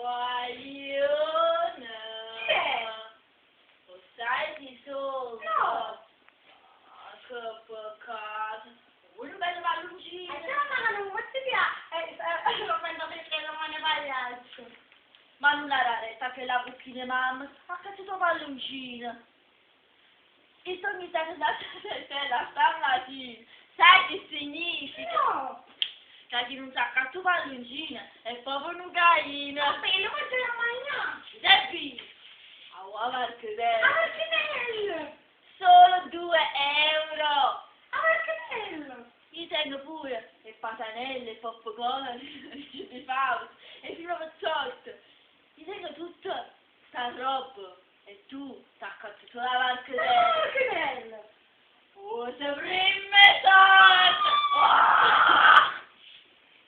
Guaglione! Chi è? 'O sai chi sono? No. Ah, che peccato! Vuoi un bello palloncino? Ma nun 'a dà retta a chella bucchina 'e mamma, ha cacciato 'o palloncino. Io sono iniziata a stammatina. Sai che significa? No! Ca chi nun s'accatta 'o palloncino è proprio nu caino. Giuseppi! A Marchedella! Solo 2 euro! Io tengo pure 'e patanelle, 'e popcorn, 'e di fausto, 'e prima pezzotto. Io tengo tutta sta roba e tu t'accatti solo la Marchedella.